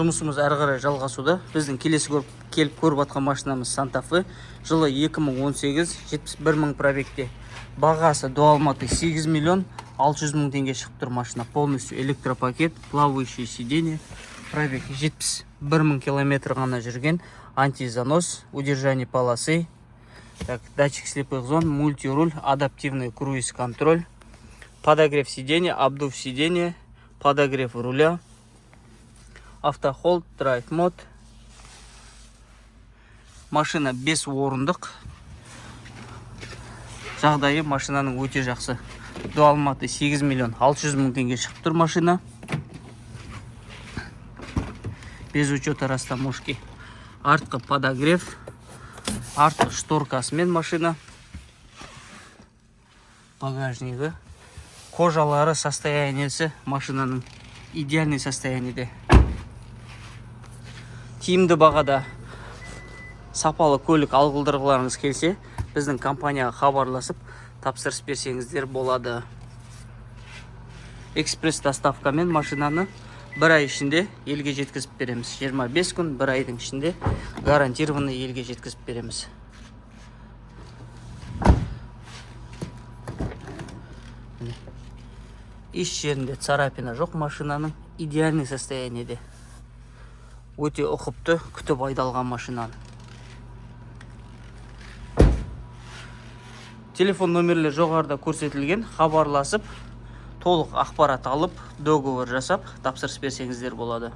Жұмысымыз әрі қарай жалғасуда. Біздің келесі көріп, келіп көріп жатқан машинамыз Санта Фе, жылы 2018, 71 мың пробегте. Бағасы до Алматы 8 миллион 600 мың теңге шығып тұр машина. Полностью электропакет, плавающее сиденье, пробег 71 мың километр ғана жүрген, антизанос, удержание полосы, так, датчик слепых зон, мультируль, адаптивный круиз контроль, подогрев сиденья, обдув сиденья, подогрев руля, автохолд, драйв мод. Машина 5 орындық. Жағдайы машинаның өте жақсы. До Алматы 8 миллион 600 мың теңге шығып тұр машина. Без учета растаможки. Артқы подогрев, артқы шторкасымен машина. Багажнигі, кожалары, состояниесі машинаның идеальный состояниеде. Тиімді бағада сапалы көлік алғылдырғыларыңыз келсе, біздің компанияға хабарласып, тапсырыс берсеңіздер болады. Экспресс доставкамен машинаны бір ай ішінде елге жеткізіп береміз. 25 күн, бір айдың ішінде гарантированный елге жеткізіп береміз. Міне. Еш жерінде царапина жоқ машинаның, идеальный состояниеде. Өте ұқыпты күтіп айдалған машинаны. Телефон номерлері жоғарыда көрсетілген, хабарласып, толық ақпарат алып, договор жасап, тапсырыс берсеңіздер болады.